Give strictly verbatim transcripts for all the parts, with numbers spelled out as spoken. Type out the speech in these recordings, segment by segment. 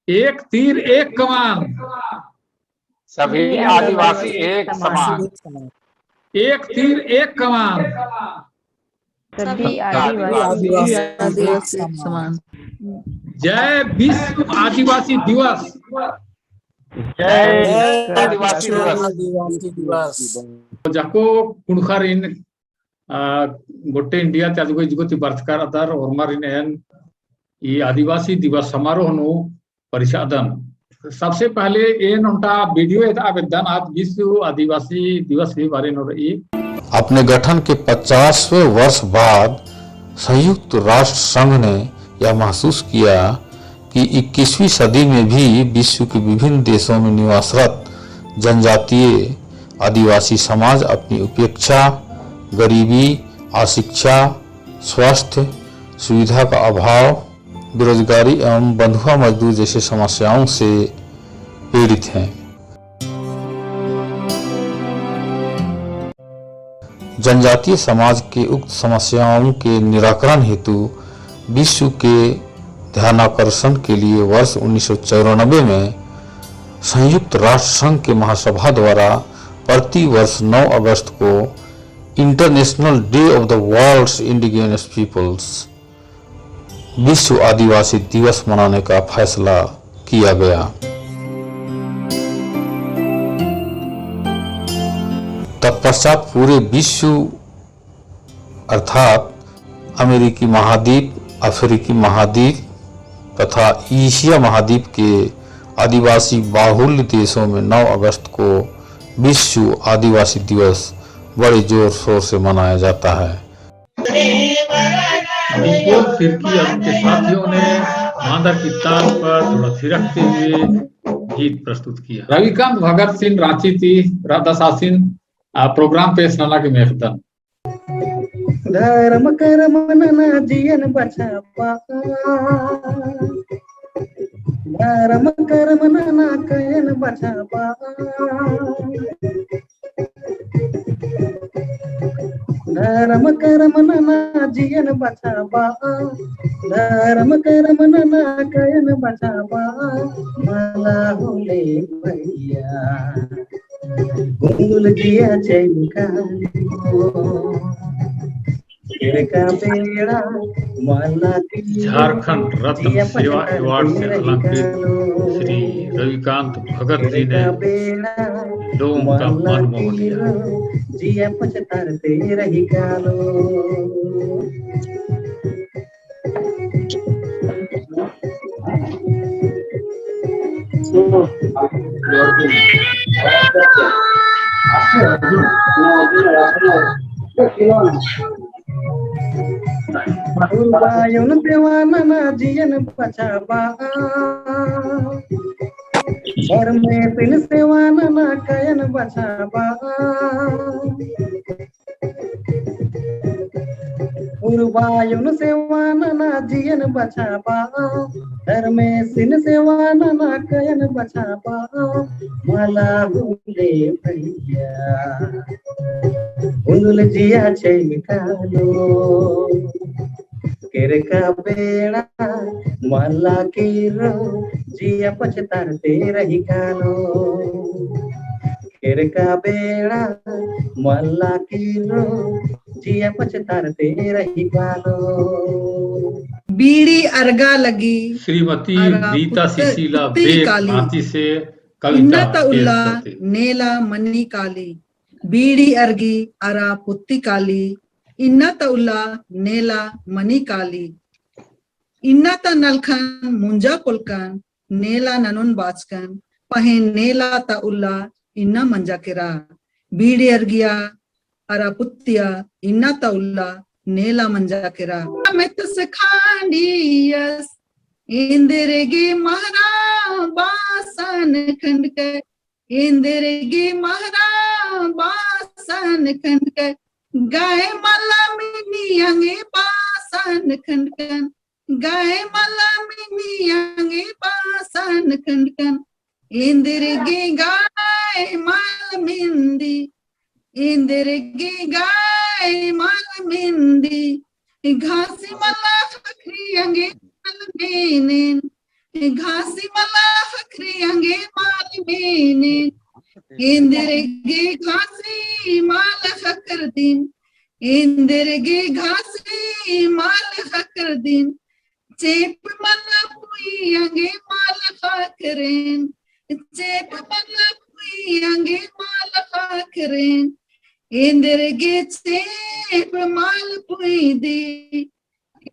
एक तीर एक कमान। सभी आदिवासी एक समान। एक तीर एक कमान। सभी आदिवासी एक समान। जय विश्व आदिवासी दिवस। जय आदिवासी दिवस। जको कुँड़ुख़ारिन, आ, गोट्टे इंडिया ती अजगो इजगो ती बरचका रअदर, ओर्मारिन एन ई आदिवासी दिवस समारोह नू परिछादन। सबसे पहले एन ओन्टा video एदआ बेद्दन, आज विश्व आदिवासी दिवस ही बारे नू रई। अपने गठन के पचासवें वर्ष बाद संयुक्त राष्ट्र संघ ने यह महसूस किया कि इक्कीसवीं सदी में भी विश्व के विभिन्न देशों में निवासरत जनजातीय आदिवासी समाज अपनी उपेक्षा, गरीबी, अशिक्षा, स्वास्थ्य सुविधा का अभाव, बेरोजगारी एवं बंधुआ मजदूर जैसे समस्याओं से पीड़ित हैं। जनजातीय समाज के उक्त समस्याओं के निराकरण हेतु विश्व के ध्यानाकर्षण के लिए वर्ष उन्नीस सौ चौरानबे में संयुक्त राष्ट्र संघ के महासभा द्वारा प्रति वर्ष नौ अगस्त को International Day of the World's Indigenous Peoples, विश्व आदिवासी दिवस मनाने का फैसला किया गया। तत्पश्चात पूरे विश्व अर्थात अमेरिकी महाद्वीप, अफ्रीकी महाद्वीप तथा एशिया महाद्वीप के आदिवासी बाहुल्य देशों में नौ अगस्त को विश्व आदिवासी दिवस बड़े जोर शोर से मनाया जाता है। निपोल सिरकी और उनके साथियों ने मांदर की ताल पर थोड़ा थिरकते हुए गीत प्रस्तुत किया। रविकांत भगत सिंह रांची ती रअदस आसिन, आ, program पेश नना गे मेख़दन। धरम करम नना जियन बछाबआ, धरम करम नना कयन बछाबआ। धरम करम नना जियन बछाबआ, धरम करम नना कयन बछाबआ, मला होले भैया। कुंदुल जिया चैन कालो। झारखंड रत्न सेवा award से अलंकृत श्री रविकांत भगत जी ने लोगों का मन मोह लिया। जिया पछतारते रही कालो। उर्बायुन सेवा नना जियन बछाबआ, धर्मेसिन सेवा नना कयन बछाबआ। उर्बायुन सेवा नना जियन बछाबआ, धर्मेसिन सेवा नना कयन बछाबआ, मला होले भैया। उंदुल जिया चैन कालो। केरका बेड़ा मला किर्रो, जिया पछतारते रही कालो। केरका बेड़ा मला किर्रो, जिया पछतारते रही कालो। बीड़ी अरगा लगी श्रीमती अरा रीता पुत्त-, सिसिला पुत्ती बेक काली। रांची से कविता इन्ना ता पेश उल्ला करते। नेला मनी काली। बीड़ी अरगी अरा पुत्ती काली। इन्ना ता उल्ला नेला मनी काली। इन्ना ता नलखन मुंजा कोलकन, नेला ननोन बाचकन, पहें नेला ता उल्ला इन्ना मंजा केरा। बीड़ी अरगिया अरा पुत्तिया इन्ना ता उल्ला नेला मंजा केरा। मेतस खांडियस, एन्देरगे महरा बासन खंडके, एन्देरगे महरा बासन खंडके, गाय मला मिनी अंगे बासन खंडकन, गाय मला मिनी अंगे बासन खंडकन, एन्देरगे गाय मला मिंदी, एन्देरगे गाय मला मिंदी, घासी मला खखरी अंगे मला मेनेन, घासी मला ख़क्खरी अंगे मल मेनेन। एन्देरगे घासी मल ख़क्खरदिन, एन्देरगे घासी मल ख़क्खरदिन। चेंप मला पुई अंगे मल ख़क्खरेन, चेंप मला पुई अंगे मल ख़क्खरेन। एन्देरगे चेंप मल पुई दी,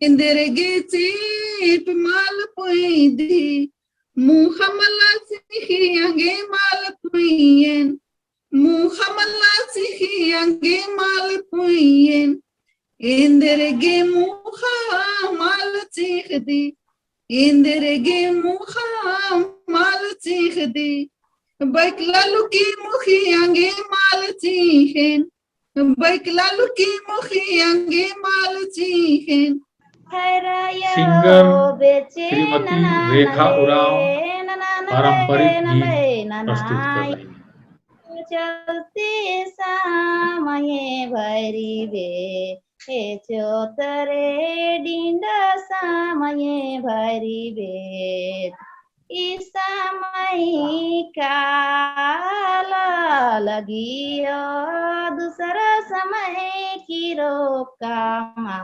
एन्देरगे चेंप मल पुई दी। मुखा मला चीख़ी अंगे मल पुईयेन, मुखा मला चीख़ी अंगे मल पुईयेन। एन्देरगे मुखा मल चीख़दी, एन्देरगे मुखा मल चीख़दी। बैकला लुकी मुखी अंगे मल चीख़ेन, बैकला लुकी मुखी अंगे मल चीख़ेन। सिंगर श्रीमती रेखा उराँव पारंपरिक गीत प्रस्तुत कर रही हैं। चलते समय भरी बे, ए चोतरे डिंडा समय भरी बे। ई समय काला लगियो, दूसरा समय की रोका मा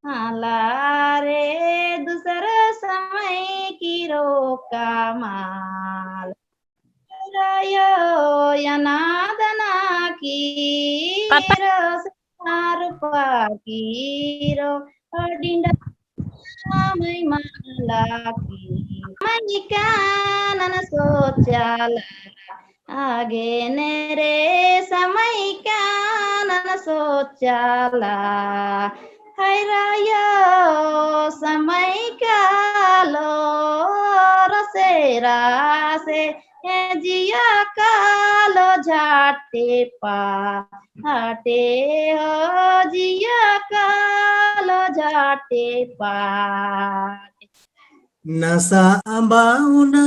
आला रे, दूसरा समय की रोका माल। रयो यना दना की पापा। रस आर पाकी रो, डिंडा मै माला की। मै कानन सोचाला, आगे ने रे समय कानन सोचाला। हैरायो समय कालो रसे रासे, हे जिया कालो झाटे पा, हाटे हो जिया कालो झाटे पा। नसा अम्बा ओना,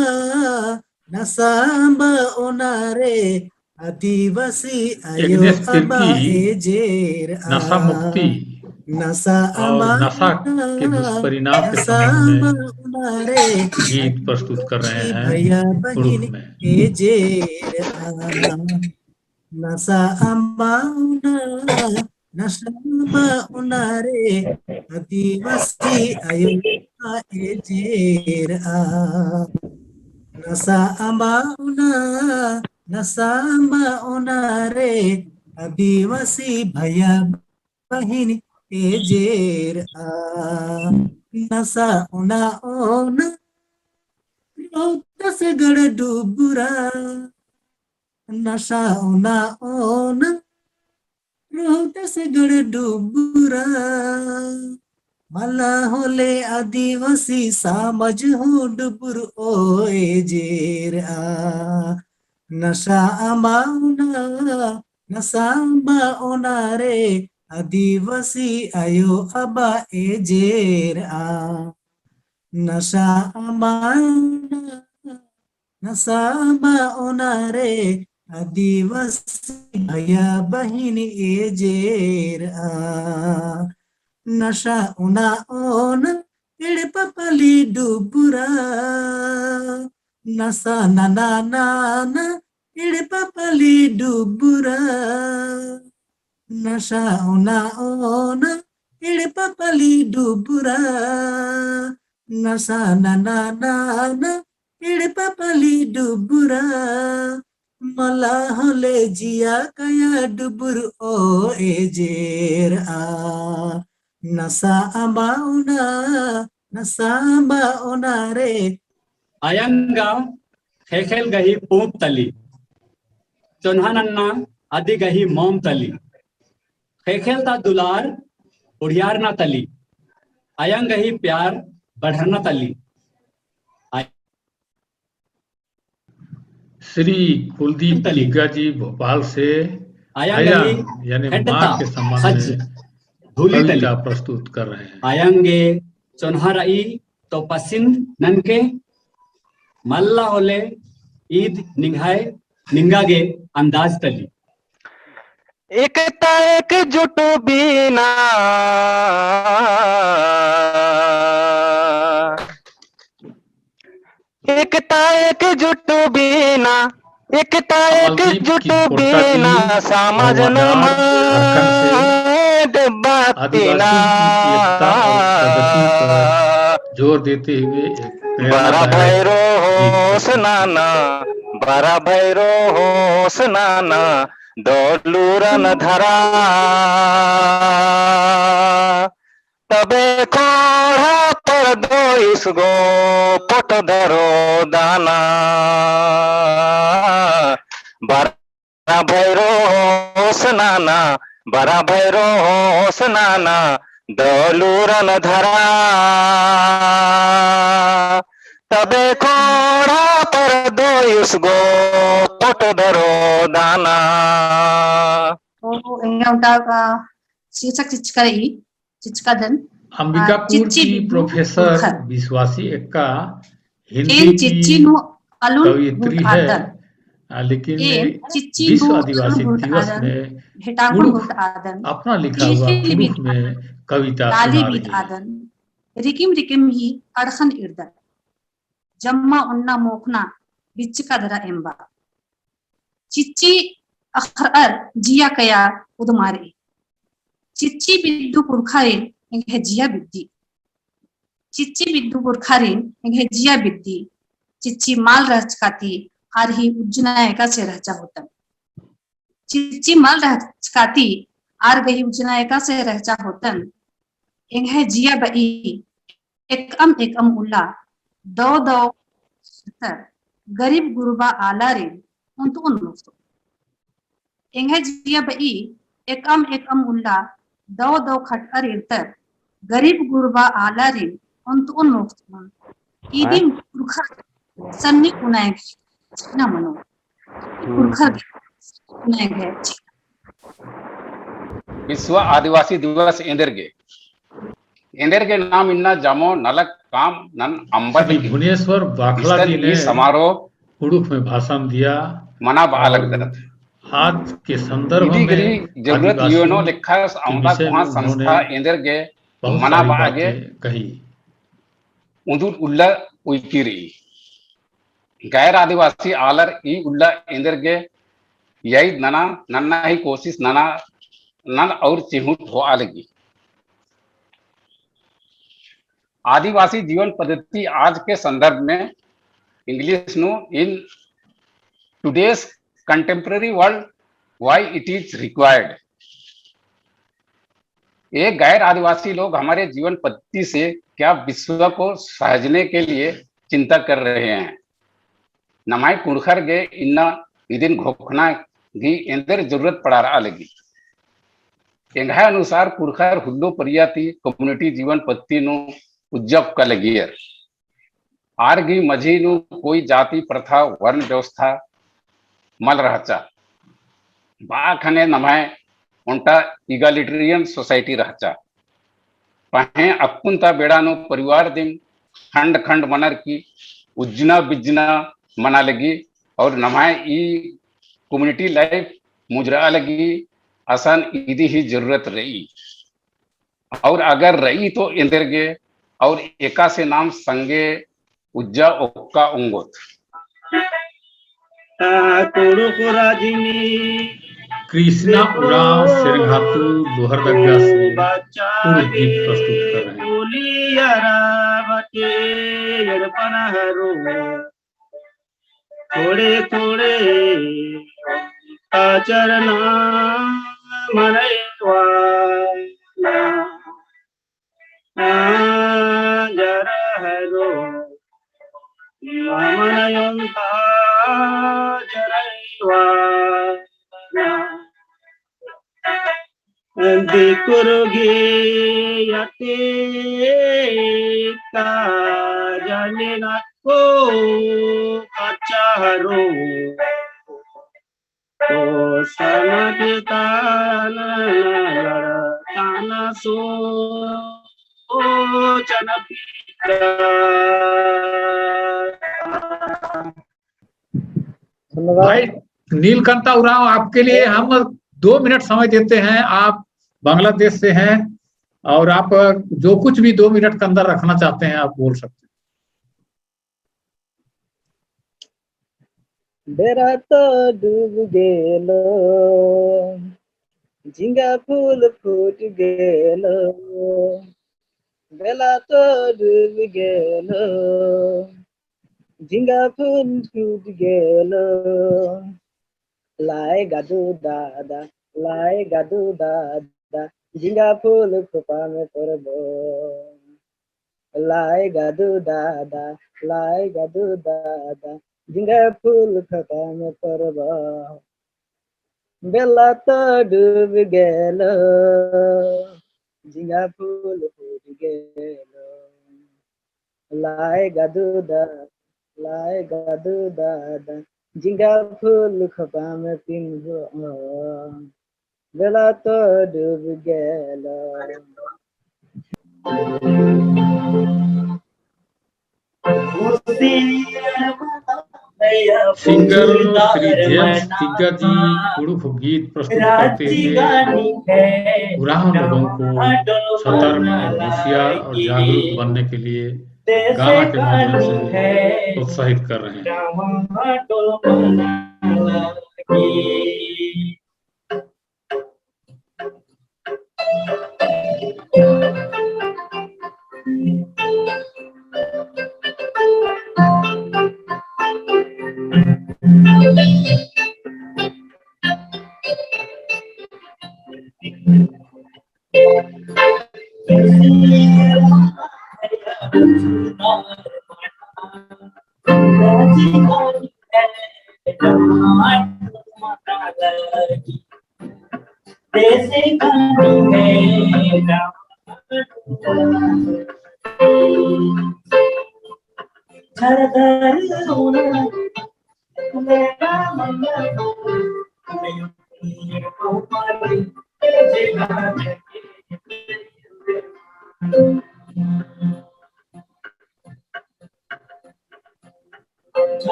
नसा अम्बा ओना रे, आदिवासी आयो एग्नेस अबा तिर्की एजेर आ। नशा मुक्ति नसा और अम्बा नशा ओना, के दुष्परिणाम के नसा संबंध में अम्बा ओना रे, गीत प्रस्तुत कर रहे हैं भैया उर्दू बहिन में। एजेर आ। नसा अम्बा ओना, नसा अम्बा ओना रे, आदिवासी आयो आ एजेर आ। नसा अम्बा ओना, नसा अम्बा ओना रे, आदिवासी भैया बहिन एजेर आ। नसा ओना ओना, रोहतास गढ़ डुबरा। नसा ओना ओना, रोहतास गढ़ डुबरा। मला होले आदिवासी समाज हूँ डुबुर ओ एजेर आ। नसा अम्बा ओना, नसा अम्बा ओना रे, आदिवासी आयो अबा एजेर आ। नसा अम्बा ओना, नसा अम्बा ओना रे, आदिवासी भैया बहिन एजेर आ। नसा ओना ओना, एड़पा पली डुबरा। नसा नना नना, एड़पा पली डुबरा। नसा ओना ओना, एड़पा पली डुबरा। नसा नना नना, एड़पा पली डुबरा। मला होले जिया काया डुबुर ओ एजेर आ। नसा अम्बा ओना, नसा अम्बा ओना रे। अयंगा ख़ेख़ेल गही पूंप तली, चोन्हा नन्ना अदी गही मोम तली। ख़ेख़ेल ता दुलार उड़ियारना तली, अयंग गही प्यार बढ़रना तली। श्री कुलदीप तली। तिग्गा जी भोपाल से अयंग अयंग गही यानी माँ के संबंध में धूली तली। कविता प्रस्तुत कर रहे हैं। अयंगे चोन्हा रई तो पसिंद ननके, मल्ला होले ईद निंग्है निंगा गे अंदाज तली। एकता एकजुट बिना, एकता एकजुट बिना, एकता कमलदीप एकजुट की कोरता बिना, की समाज नमा झारखंड से डेब्बा आदिवासी तिना। की एकता और प्रगति पर जोर देते हुए एक प्रेरणादायक बरा भैरो गीत होस नाना, बरा भैरो होस नाना, दौलूरन धरा। तबे खोड़ा पर दोइस गो पोट धरो दाना। बरा भैरो होस नाना, बरा भैरो होस नाना, दौलूरन धरा। तबे खोड़ा पर दोइस गो पोट धरो दाना। तो एंगा उंटा का शीर्षक चिचका रई। चिचकादन। अंबिकापुर चिच्ची की बिद्दू प्रोफेसर पुरखर। विश्वासी एक्का हिंदी एन की चिच्ची नू अलुन कवयित्री है, आदन। आ, लेकिन एन चिच्ची विश्व नू आदिवासी अलुन दिवस आदन, में भेटागुन कुँड़ुख़ आदन, अपना लिखा हुआ कुँड़ुख़ में कविता सुना रही है। आदन। रिकिम रिकिम ही अड़खन इरदन। जम्मा ओन्ना मोख़ना बिच्चका दरा एम्बा। चिच्ची अख़रअर जिया कया उदमारी। चिच्ची बिद्दू पुरखारिन एंग्है जिया बिद्दी। चिच्ची बिद्दू पुरखारिन एंग्है जिया बिद्दी। चिच्ची मल रहचका ती आर ही उज्जना एकासे रहचा होतन। चिच्ची मल रहचका ती आर गही उज्जना एकासे रहचा होतन। एंग्है जिया बई एकअम एकअम उल्ला दव दव खटअर गरीब गुरबा आलारिन ओन्तुन मोख़तो। एंग्है जिया बई एकअम एकअम उल्ला दव दव खटअर इरतर गरीब गुरबा आलारिन ओन्तुन मोख़तो। इदिम पुरखर सन्नी कुनाएंगे चिन्हा मनो। पुरखर सन्नी कुनाएंगे चिन्हा। विश्व आदिवासी दिवस एन्देरगे, एन्देरगे नाम इन्ना जमो नलख काम नन अम्बत की। भुवनेश्वर बाखला जी ने समारोह कुँड़ुख़ में भाषण दिया। मना बआ लगदत। आज के संदर्भ में जरूरत योनो लेखा अवंदा कोहाँ संस्था एन्देरगे मना बआ गे कही। उन्दुल उल्ला उइकी रई। गैर आदिवासी आलर ई उल्ला एन्देरगे याद नना, नन्ना ही कोशिश नना, नन और चिहुट होआ लगी। आदिवासी जीवन पद्धति आज के संदर्भ में English नू in today's contemporary world, why it is required। ये गैर आदिवासी लोग हमारे जीवन पद्धति से क्या विश्व को सहजने के लिए चिंता कर रहे हैं? नम्है कुँड़ुख़र गे इन्ना इदिन घोखना गही एन्देर जरूरत पड़ारआ लगी। एंग्है अनुसार कुँड़ुख़र हुल्लो परिया ती community जीवन पद्धति नू उज्जा ओक्का लगियर। आर गही मझी नू कोई जाति प्रथा, वर्ण व्यवस्था मल रहचा। बआ ख़ने नम्है ओन्टा egalitarian society रहचा। पहें अक्कुन ता बेड़ा नू परिवार दिम खंड खंड मनर की उज्जना बिज्जना मना लगी और नम्है ई community life मुजरआ लगी। असन इदी ही जरूरत रई। और अगर रई तो एन्देरगे और एकासे नाम संगे उज्जा ओक्का ओंगोत। कृष्णा उराँव सेरंघातू लोहरदगा से कुँड़ुख़ गीत प्रस्तुत कर रहे हैं। थोड़े थोड़े आचरना मनैवाना। आजर हरो मनयंता जरैवाना। दिकुरगी यते का जलिना को कच्चा हरो। तो सनक तान लड़ताना सो चनपिता। धन्यवाद। भाई नीलकंता उराँव, आपके लिए हम दो मिनट समय देते हैं। आप बांग्लादेश से हैं और आप जो कुछ भी दो मिनट के अंदर रखना चाहते हैं, आप बोल सकते हैं। बेरा तो डूब गेलो, झिंगा फूल फूट गेलो। बेरा तो डूब गेलो, झिंगा फूल फूट गेलो। लाए गादू दादा, लाए गादू दादा, झिंगा फूल खोपा में परबो। लाए गादू दादा, लाए गादू दादा, झिंगा फूल खोपा में परबो। बेरा तो डूब गेलो, झिंगा फूल फूट गेलो। लाए गादू दादा, लाए गादू दादा, झिंगा फूल खोपा में पिनबो। बेरा तो डूब गेलो। Singer श्री जेम्स तिग्गा जी कुँड़ुख़ गीत प्रस्तुत करते हुए उराँव लोगों को छतर में होशियार और जागरूक बनने के लिए गाना के माध्यम से प्रोत्साहित कर रहे हैं।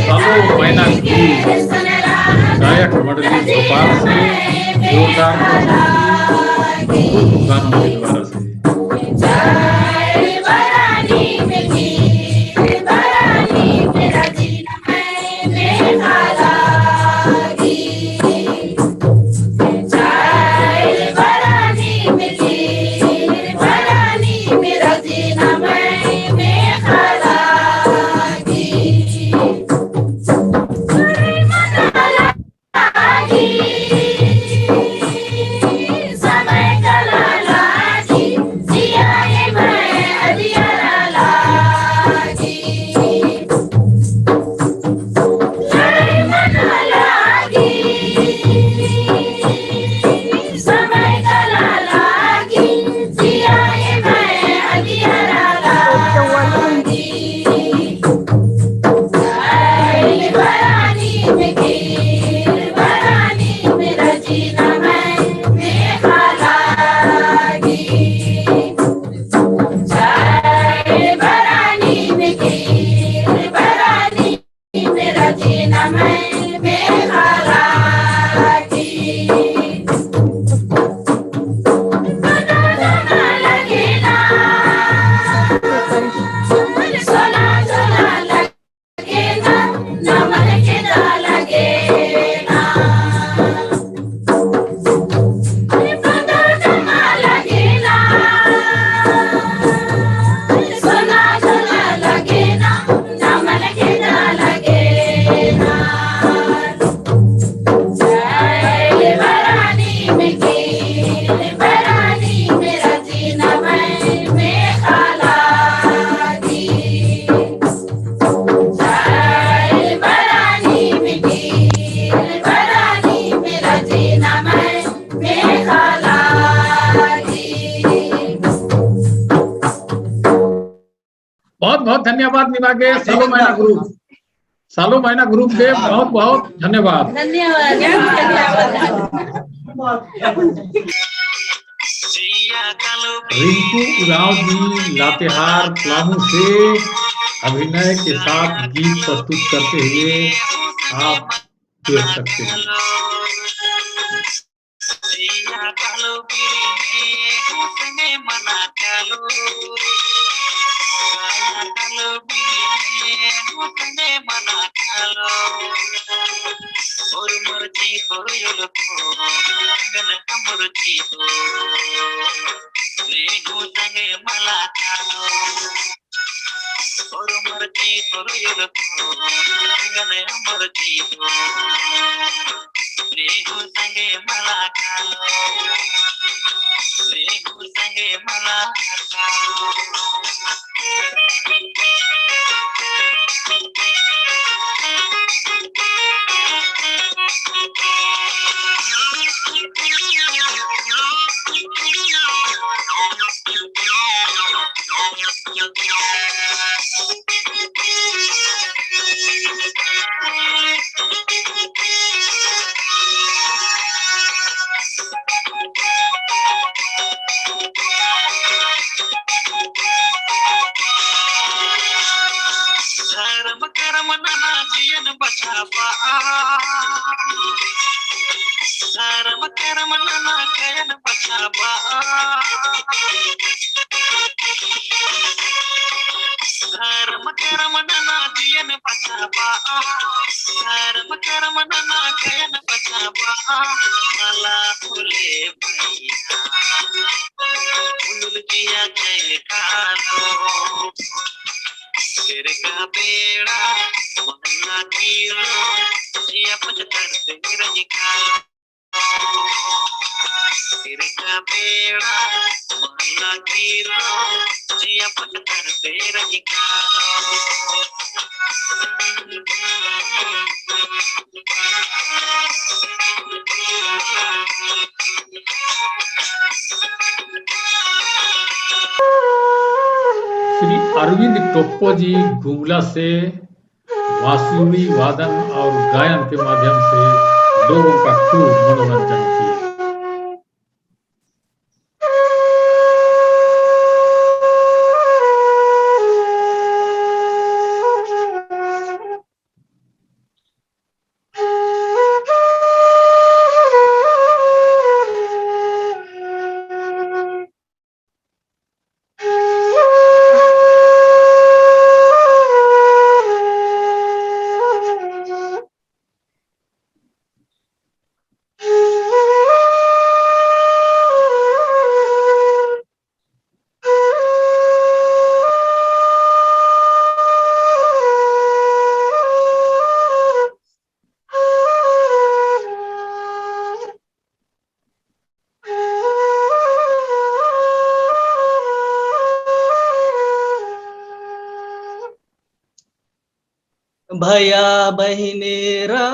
हेलो, मैना की गायक मंडली भोपाल से जोरदार तालियां से। बहुत धन्यवाद निमा गे, सालो मायना group। सालो मायना group के बहुत बहुत धन्यवाद। धन्यवाद। रिंकू उराँव जी लातेहार पलामू से अभिनय के साथ गीत प्रस्तुत करते हुए आप देख सकते हैं। धर्म कर्म नना जियन बचाबआ। धर्म कर्म नना कयन बचाबआ। धर्म कर्म नना जियन बचाबआ। धर्म कर्म नना कयन बचाबआ। मला फुले मैया। उनुल जिया चैल कालो। सिरका बेड़ा महंगा किलो, जिया पचतर से रही कालो। सिरका बेड़ा महंगा किलो, जिया पचतर से रही कालो। श्री अरविंद टोप्पो जी गुमला से बांसुरी वादन और गायन के माध्यम से लोगों का खूब मनोरंजन किए। भया बहिनेरा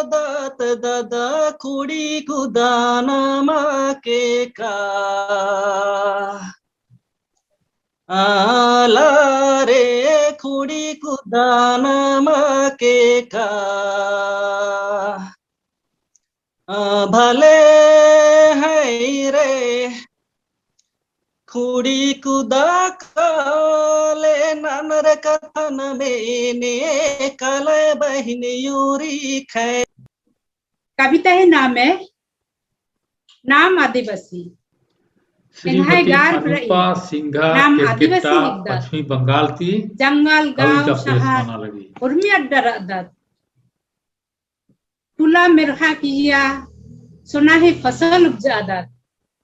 दात दादा खुड़ी कुदाना माके का। आला रे खुड़ी कुदाना माके का। आ, भले है रे, खुड़ी कुदा काले ननर कथन मेने कले बहिन यूरी खै। कविता ही नाम है नाम आदिवासी। एंग्है श्रीमती गार रई। अनूपा सिंघा नाम आदिवासी केरकेट्टा हिकदत। पश्चिमी बंगाल ती जंगल, गाँव, शहर, उर्मी अड्डा रअदत। टुला मेरहा किइय्या सोना ही फसल उपजादत।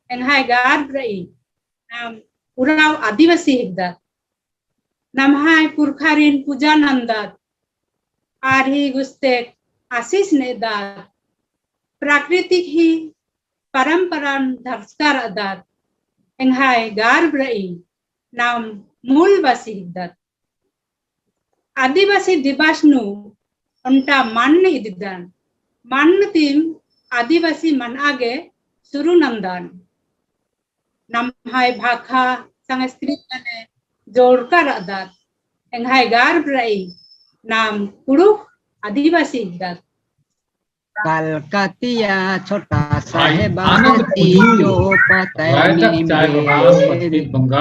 एंग्है गार रई। नाम उराँव आदिवासी हिकदत। नम्है पुरखारिन पूजा नन्दत। आर ही गुस्तेक आशीष नेदत। प्राकृतिक ही परम्परान धरचका रअदत। एंग्है गार रई। नाम मूलवासी हिकदत। आदिवासी दिवस नू ओन्टा मन्न इदिदन। मन्न तिम आदिवासी मनआ गे शुरू नन्दन। नम्है भाखा संस्कृत गने जोड़का रअदत। एंग्है गर्व रई, नाम कुँड़ुख़ आदिवासी हिकदत। कलकतिया छोटा साहेब से चीचो पतई निम्बे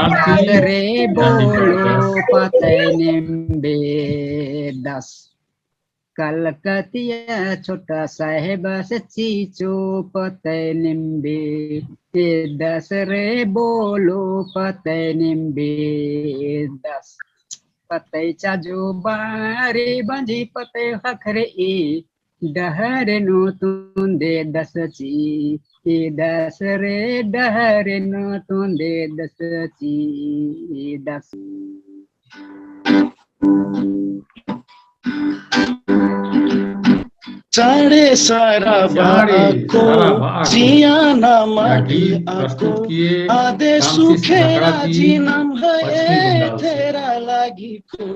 दस रे बोलो पतई निम्बे दस। कलकतिया छोटा साहेब से चीचो पतई निम्बे दस रे बोलो पतई निम्बे दस। पतई चाजो बारी बंजी पतई ख़क्खरे ई डहरे नू तुन्दे दस ची, ई दस रे डहरे नू तुन्दे दस ची, ई दस। चाड़े सारा बाको, जिया नमा दिल आको, आदे सुखे राजी नम्है ए तेरा लागी को,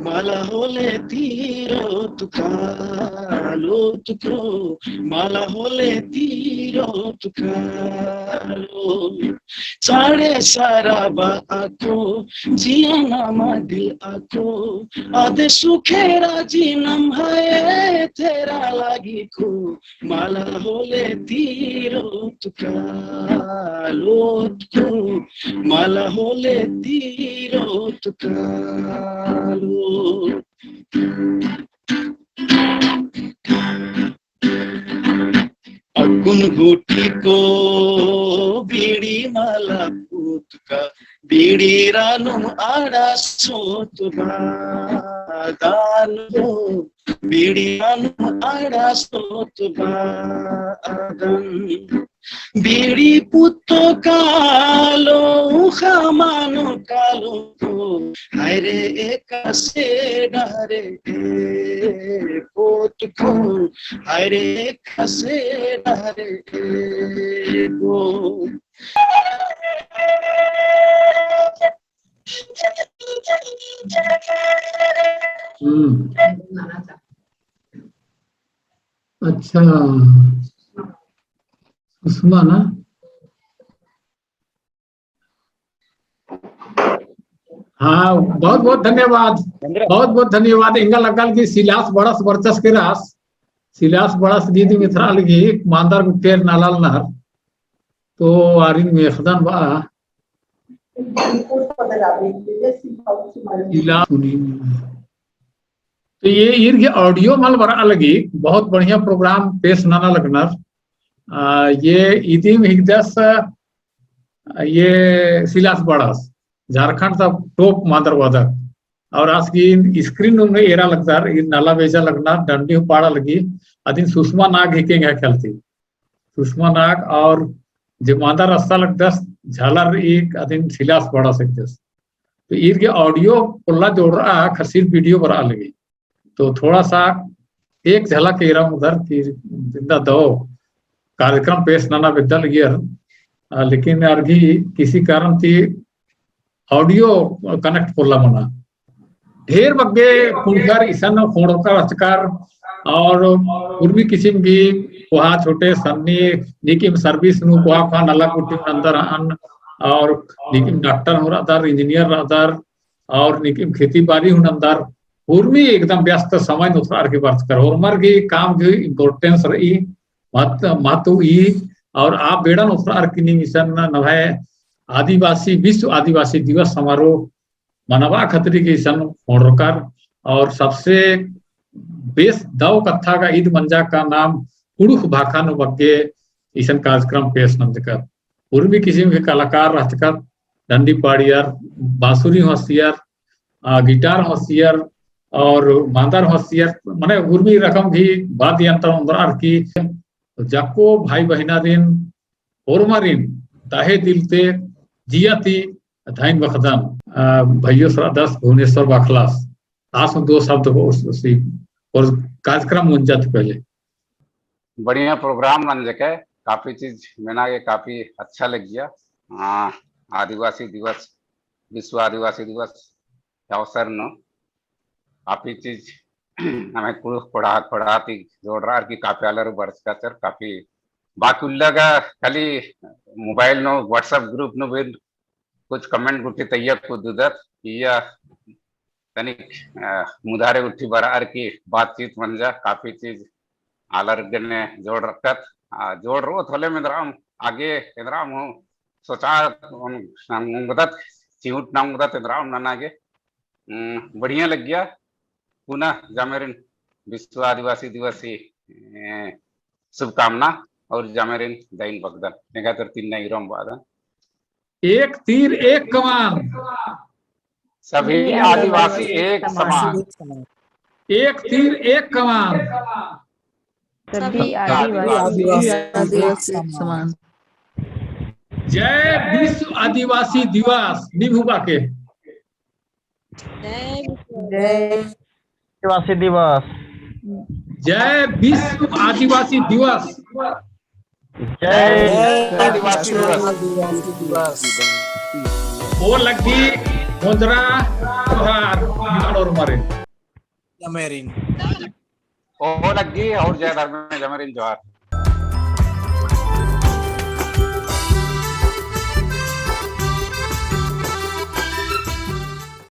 मला होले तीरो तुका, लो तुको, मला होले तीरो तुका, लो। चाड़े सारा बाको, जिया नमा दिल आको, आदे सुखे राजी नम्है ए तेरा लागी को, मला होले तीरो तुका, लो तुको, मला होले तीरो तुका, लो। अक्कुन गुटी को बीड़ी मला पुतका, बीड़ी रानुम आड़ा सोत बादन हो, बीड़ी रानुम आड़ा सोत बादन। बीड़ी पुत्तो कालो, खमानो कालो को, हाय रे एकासे डहरे ए पोत को, हाय रे एकासे डहरे ए को। हम्म। अच्छा, सुषमा ना? हाँ, बहुत बहुत धन्यवाद। बहुत बहुत धन्यवाद। एंगा लग्गा लगी सिलास बड़स बरचस केरस। सिलास बड़स गही दिम एथरा लगी मांदर गुट्ठियर नलनर। तो आरिन मेख़दन बा। सिलास सुनी। तो ये ईर गे audio मल बरआ लगी, बहुत बढ़िया program पेश नना लगनर। आ, ये इदिम हिकदस, आ, ये सिलास बड़स, झारखंड ता top मांदर वादक। और आस गे screen नू एरा लगदर, ईर नला बेजा लगनर, डंडी हूँ पाड़ा लगी, अदिन सुषमा नाग हिके एंग्है ख्याल ती। सुषमा नाग और जे मांदर रस्ता लगदस, झालर एक अदिन सिलास बड़स हिकदस। तो ईर गे audio पोल्ला जोड़रआ, ख़सिर video बरआ लगी। तो थोड़ा सा एक झलक एरा उधर की जिंदा दव कार्यक्रम पेश नना बेद्दा लगियर, आ, लेकिन आर गही किसी कारण ती audio connect पोल्ला मना। ढेर बग्गे कुँड़ुख़र इसन ख़ोंड़रकर रहचकर और उर्मी किसिम गही कोहा छोटे सन्नी नीकिम service नू कोहा कोहा नलख गुट्ठी नंदर हन और नीकिम doctor हूँ रअदर, engineer रअदर और नीकिम खेती बारी हूँ नंदर। उर्मी एकदम व्यस्त समय नू ओथरअर की बरचकर होरमर गही काम गही importance रई, महत्व, महत्व ई। और आ बेड़न ओथरअर की नीम इसन नम्है आदिवासी, विश्व आदिवासी दिवस समारोह मनाबआ खतरी गे इसन ख़ोंड़रकर। और सबसे बेस दव कत्था गा ईद मंजा का नाम कुँड़ुख़ भाखा नू बग्गे इसन कार्यक्रम पेश नंजकर। उर्मी किसिम के कलाकार रहचकर, डंडी पाड़ियर, बांसुरी हूँ हसियर, आ, guitar हूँ हसियर, और मांदर हूँ हसियर, मने उर्मी रकम गही वाद्य यंत्र ओन्दरअर की। जक्को भाई बहिनारिन, होरमारिन तहे दिल ते जिया ती धइन बअदन, आ, भइयोस रअदस भुवनेश्वर बाखलास, आस हूँ दो शब्द हो, उस, उसी, और कार्यक्रम मुंजा ती पहले। बढ़िया program मंजके, काफी चीज मेना गे काफी अच्छा लगिया। आ, आदिवासी दिवस, विश्व आदिवासी दिवस अवसर नू काफी चीज नम्है कुँड़ुख़ कोड़हा, कोड़हा ती जोड़रअर की काफी आलर बरचका चर, काफी बाकी उल्ला गा खाली mobile नू, WhatsApp group नू भी कुछ comment गुट्ठी तइय्या कुद्ददत, इय्या तनिक, अ, मुधारे गुट्ठी बरअर की बातचीत मंजा, काफी चीज आलर गने जोड़ रखत, अ, जोड़ रओत होले में एन्दरा हूँ आगे, एन्दरा हूँ सोचा, उन, उन बदत, चिहुट नाम बदत, एन्दरा हूँ नना गे। उम, बढ़िया लग्गिया। पुनः जामेरिन विश्व आदिवासी दिवस ही, ए, शुभकामना और जामेरिन दईन बअदन। एंगा तर तिन्ना इरोम बअदन। एक तीर एक कमान। सभी आदिवासी एक समान। एक तीर एक कमान। सभी आदिवासी आदिवासी एक समान। जय विश्व आदिवासी दिवस। निभुबा के। जय विश्व जय आदिवासी दिवस। जय विश्व आदिवासी दिवस। जय आदिवासी दिवस। ओ लग्गी मोंजरा जोहार, निमाड़ ओर्मर। जमेरिन। ओ लग्गी और जय धर्मेस जमेरिन जोहार।